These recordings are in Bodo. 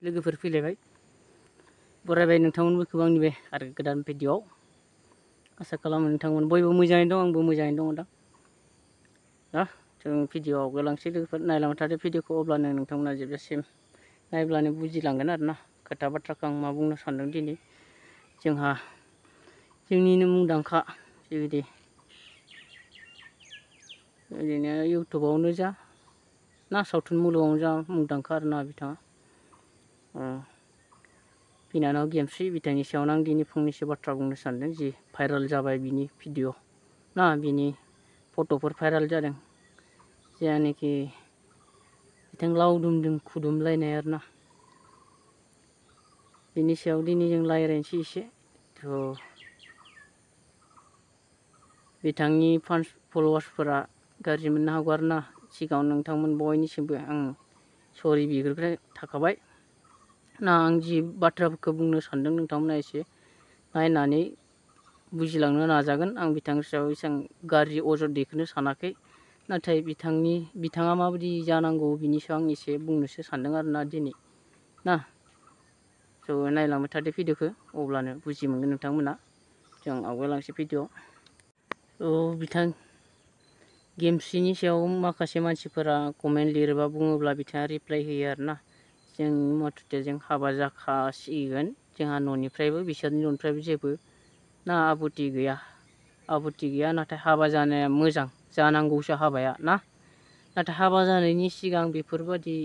लोगोफोर फैलायबाय बरायबाय नोंथांमोनखौ आंनि बे आरो गोदान भिडिअ'आव आसा खालामो नोंथांमोन बयबो मोजाङैनो दं आंबो मोजाङैनो दङ दा जों भिडिअ'आव गोलांसै लोगोफोर नायलांबाय थादो भिडिअ'खौ अब्लानो नोंथांमोना जोबजासिम नायब्लानो बुजिलांगोन आरोना खोथा बाथ्राखौ आं मा बुंनो सानदों दिनै जोंहा जोंनिनो मुंदांखा बेबायदि ओरैनो इउटुबावनो जा ना सावथुन मुलुगावनो जा मुंदांखा आरोना बिथाङा बिनानाव गेमस्रि बिथांनि सायावनो आं दिनै फंनैसो बाथ्रा बुंनो सानदों जि भाइरेल जाबाय बिनि भिडिअ' ना बिनि फट'फोर भाइरेल जादों जायानोखि बिथां लावदुमजों खुदुमलायनाय आरोना बिनि सायाव दिनै जों रायज्लायनोसै एसे थ' बिथांनि फान्स फल'वार्सफोरा गाज्रि मोननो हागौ आरोना सिगाङाव नोंथांमोन बयनिसिमबो आं सरि बिग्रोबाय थाखाबाय ना आं जि बाथ्राफोरखौ बुंनो सानदों नोंथांमोना एसे नायनानै बुजिलांनो नाजागोन आं बिथांनि सायाव एसेबां गाज्रि अजद दैखोनो सानाखै नाथाय बिथाङा माबायदि जानांगौ बिनि सायाव आं एसे बुंनोसो सानदों आरोना दिनै ना स' नायलांबाय थादो भिडिअ'खौ अब्लानो बुजि मोनगोन नोंथांमोना जों आवगायलांसै भिडिअ'आव बिथां गेमस्रिनि सायाव माखासे मानसिफोरा कमेन्ट लिरोबा बुङोब्ला बिथाङा रिप्लाय होयो आरोना जों मथथे जों हाबा जाखासिगोन जोंहा न'निफ्रायबो बिसोरनि न'निफ्रायबो जेबो ना आपत्ति गैया नाथाय हाबा जानाया मोजां जानांगौसो हाबाया ना नाथाय हाबा जानायनि सिगां बेफोरबायदि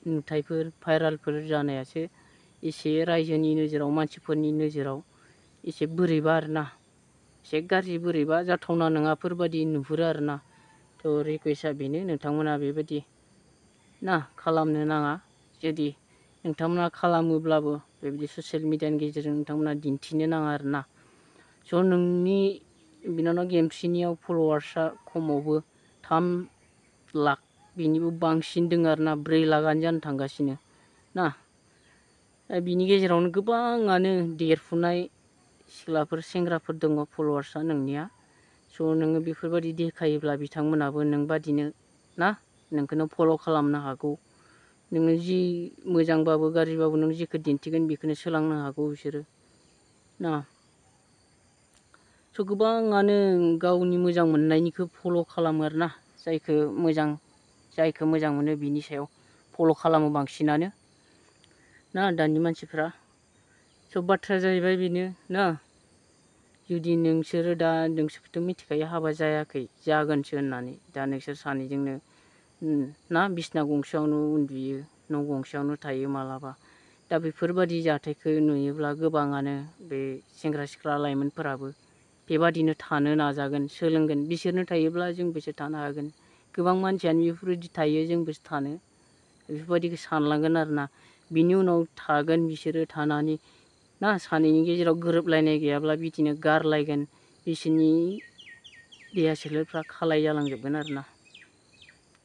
नुथायफोर भाइरेलफोर जानायासो एसे रायजोनि नोजोराव मानसिफोरनि नोजोराव एसे बोरैबा आरोना एसे गाज्रि बोरैबा जाथावना नङाफोरबायदि नुहुरो आरोना थ' रिकुवेस्टआ बेनो नोंथांमोना बेबायदि ना खालामनो नाङा जुदि नोंथांमोना खालामोब्लाबो बेबायदि ससियेल मिडियानि गेजेरजों नोंथांमोना दिन्थिनो नाङा आरोना स' नोंनि बिनानाव गेमस्रिनियाव फल'वार्सआ खमावबो 3 लाख बिनिबो बांसिन दङ आरोना 4 लाखआनो जानो थांगासिनो ना बिनि गेजेरावनो गोबाङानो देरफुनाय सिख्लाफोर सेंग्राफोर दङ फल'वार्सआ नोंनिया स' नोङो बेफोरबायदि देखायोब्ला बिथांमोनाबो नोंबादिनो ना नोंखौनो फल' खालामनो हागौ नोङो जि मोजांबाबो गाज्रिबाबो नों जेखौ दिन्थिगोन बेखौनो सोलोंनो हागौ बिसोरो ना स' गोबाङानो गावनि मोजां मोननायनिखौ फल' खालामो आरोना जायखौ मोजां मोनो बिनि सायाव फल' खालामो बांसिनानो ना दानि मानसिफ्रा स' बाथ्राया जाहैबाय बेनो ना जुदि नोंसोरखौथ' मिथिखायो हाबा जायाखै जागोनसो होननानै दा नोंसोर सानैजोंनो ना बिसना गंसेयावनो उन्दुयो न' गंसेयावनो थायो मालाबा दा बेफोरबायदि जाथायखौ नुयोब्ला गोबाङानो बे सेंग्रा सिख्ला लाइमोनफोराबो बेबादिनो थानो नाजागोन सोलोंगोन बिसोरनो थायोब्ला जोंबोसो थानो हागोन गोबां मानसियानो बेफोरबायदि थायो जोंबोसो थानो बेफोरबायदिखौ सानलांगोन आरोना बिनि उनाव थागोन बिसोरो थानानै ना सानैनि गेजेराव गोरोबलायनाय गैयाब्ला बिदिनो गारलायगोन बिसोरनि देहा सोलेरफ्रा खालाय जालांजोबगोन आरोना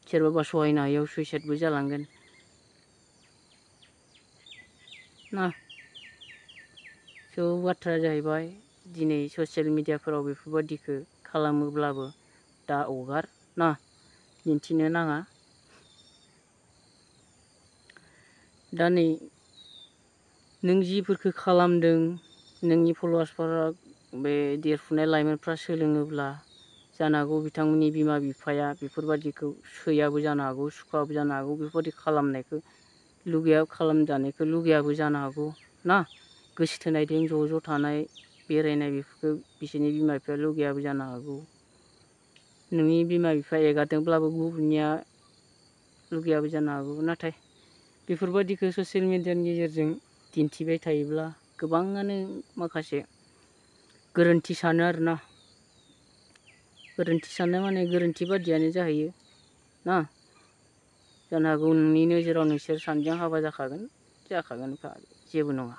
सोरबाबा सहायनो हायैयाव सुइसाइडबो जालांगोन ना स' बाथ्राया जाहैबाय दिनै ससियेल मिडियाफोराव बेफोरबायदिखौ खालामोब्लाबो दा हगार ना दिन्थिनो नाङा दा नै नों जिफोरखौ खालामदों नोंनि फल'वार्सफोरा बे देरफुनाय लाइमोनफ्रा सोलोङोब्ला जानो हागौ बिथांमोननि बिमा बिफाया बेफोरबायदिखौ सैयाबो जानो हागौ सुखुवाबो जानो हागौ बेफोरबायदि खालामजानायखौ लुगैयाबो जानो हागौ ना गोसो थोनायजों ज' ज' थानाय बेरायनाय बेफोरखौ बिसोरनि बिमा बिफाया लुगैयाबो जानो हागौ नोंनि बिमा बिफाया एगारदोंब्लाबो गुबुननिया लुगैयाबो जानो हागौ नाथाय बेफोरबायदिखौ ससियेल मिडियानि गेजेरजों दिन्थिबाय थायोब्ला गोबाङानो माखासे गोरोन्थि सानो आरोना गोरोन्थि साननाय माने गोरोन्थि बादियानो जाहैयो ना जानो हागौ नोंनि नोजोराव नोंसोर सानैजों हाबा जाखागोनखा जेबो नङा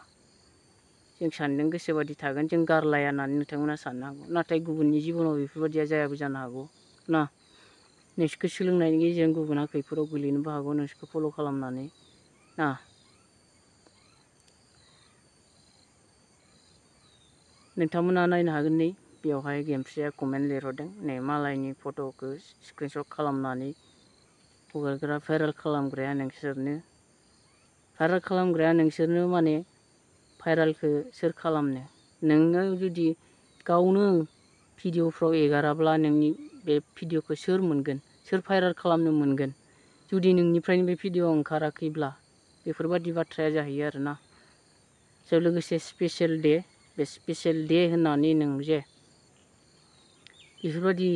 जों सानैजों गोसोबादि थागोन जों गारलाया होननानै नोंथांमोना साननो हागौ नाथाय गुबुननि जिबनाव बेफोरबायदिया जायाबो जानो हागौ ना नोंसोरखौ सोलोंनायनि गेजेरजों गुबुना खैफोदाव गोलैनोबो हागौ नोंसोरखौ फल' खालामनानै ना नोंथांमोना नायनो हागोन नै बेवहाय गेमस्रिया कमेन्ट लिरहरदों नै मालायनि फट'खौ स्क्रिनशट खालामनानै हगारग्रा भाइरेल खालामग्राया नोंसोरनो भाइरेल खालामग्राया नोंसोरनो माने भाइरेलखौ सोर खालामनो नोङो जुदि गावनो भिडिअफ्राव एगाराब्ला नोंनि बे भिडिअखौ सोर मोनगोन सोर भाइरेल खालामनो मोनगोन जुदि नोंनिफ्रायनो बे भिडिअ ओंखाराखैब्ला बेफोरबायदि बाथ्राया जाहैयो आरोना जों लोगोसे स्पेसियेल डे बे स्पेसियेल डे होननानै नों जे बेफोरबायदि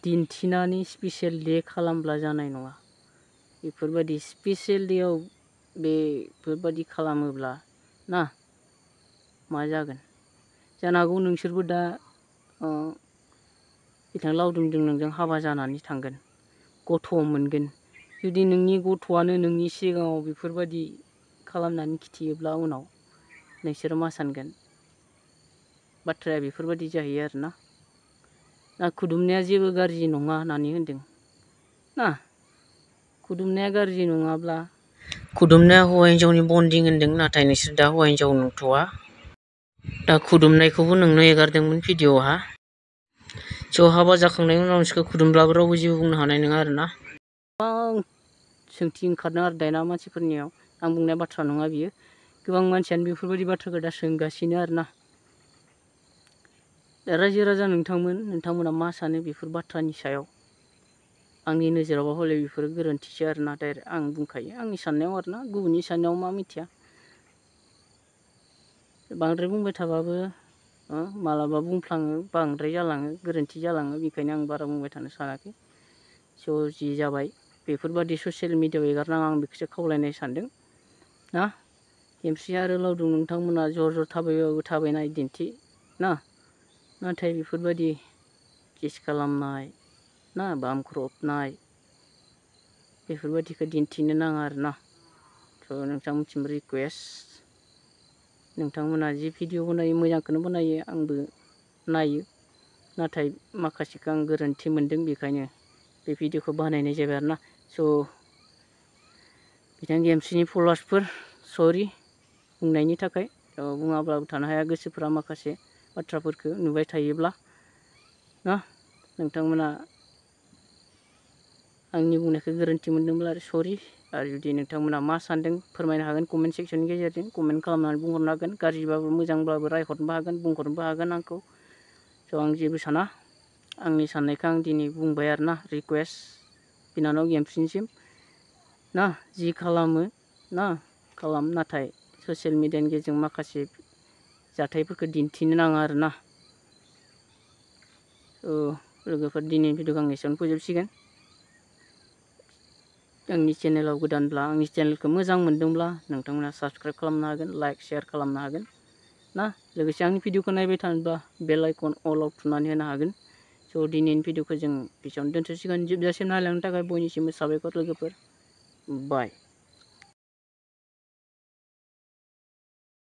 दिन्थिनानै स्पेसियेल डे खालामब्ला जानाय नङा बेफोरबायदि स्पेसियेल डेआव बेफोरबायदि खालामोब्ला ना मा जागोन जानो हागौ नोंसोरबो दा बिथां लावदुमजों नोंजों हाबा जानानै थांगोन गथ' मोनगोन जुदि नोंनि गथ'आनो नोंनि सिगाङाव बेफोरबायदि खालामनानै खिथियोब्ला उनाव नोंसोरो मा सानगोन बाथ्राया बेफोरबायदि जाहैयो आरोना ना खुदुमनाया जेबो गाज्रि नङा होननानै होनदों ना खुदुमनाया गाज्रि नङाब्ला खुदुमनाया हौवा हिन्जावनि बन्डिं होनदों नाथाय नोंसोर दा हौवा हिन्जाव नंथ'वा दा खुदुमनायखौबो नोंनो एगारदोंमोन भिडिअ'हा स' हाबा जाखांनायनि उनाव नोंसोरखौ खुदुमब्लाबो रावबो जेबो बुंनो हानाय नङा आरोना गोबां सोंथि ओंखारदों आरो दाना मानसिफोरनियाव आं बुंनाय बाथ्रा नङा बियो गोबां मानसियानो बेफोरबायदि बाथ्राखौ दा सोंगासिनो आरोना रायजो राजा नोंथांमोना मा सानो बेफोर बाथ्रानि सायाव आंनि नोजोरावबा हले बेफोरो गोरोन्थिसो आरोना डाइरेक्ट आं बुंखायो आंनि साननायाव आरोना गुबुननि साननायाव मा मिथिया बांद्राय बुंबाय थाबाबो मालाबा बुंफ्लाङो बांद्राय जालाङो गोरोन्थि जालाङो बेखायनो आं बारा बुंबाय थानो सानाखै स' जि जाबाय बेफोरबायदि ससियेल मिडियाआव एगारनाङा आं बेखौसो खावलायनो सानदों ना गेमस्रि आरो लावदुम नोंथांमोना ज' थाबायबाबो थाबायनाय दिन्थि ना नाथाय बेफोरबायदि किस खालामनाय ना बाम ख्रबनाय बेफोरबायदिखौ दिन्थिनो नाङा आरोना थ' नोंथांमोनसिम रिकुवेस्ट नोंथांमोना जि भिडिअ बनायो मोजांखौनो बनायो आंबो नायो नाथाय माखासेखौ आं गोरोन्थि मोनदों बेखायनो बे भिडिअखौ बानायनाय जाबाय आरोना स' बिथां गेमस्रिनि फल'वार्सफोर सरि बुंनायनि थाखाय बुङाब्लाबो थानो हाया गोसोफोरा माखासे बाथ्राफोरखौ नुबाय थायोब्ला ना नोंथांमोना आंनि बुंनायखौ गोरोन्थि मोनदोंब्ला सरि आरो जुदि नोंथांमोना मा सानदों फोरमायनो हागोन कमेन्ट सेक्सननि गेजेरजों कमेन्ट खालामनानै बुंहरनो हागोन गाज्रिबाबो मोजांब्लाबो रायहरनोबो हागोन बुंहरनोबो हागोन आंखौ स' आं जेबो साना आंनि साननायखौ आं दिनै बुंबाय आरोना रिकुवेस्ट बिनानाव गेमस्रिनिसिम ना जि खालामो ना खालाम नाथाय ससियेल मिडियानि गेजेरजों माखासे जाथायफोरखौ दिन्थिनो नाङा आरोना लोगोफोर दिनैनि भिडिअखौ आं एसेयावनो फोजोबसिगोन आंनि चेनेलाव गोदानब्ला आंनि चेनेलखौ मोजां मोनदोंब्ला नोंथांमोना साबस्क्राइब खालामनो हागोन लाइक शेयार खालामनो हागोन ना लोगोसे आंनि भिडिअखौ नायबाय थानोब्ला बेल आइकन अलाव थुनानै होनो हागोन स' दिनैनि भिडिअखौ जों बेसेयावनो दोनथ'सिगोन जोबजासिम नायलांनो थाखाय बयनिसिमबो साबायखर लोगोफोर बाय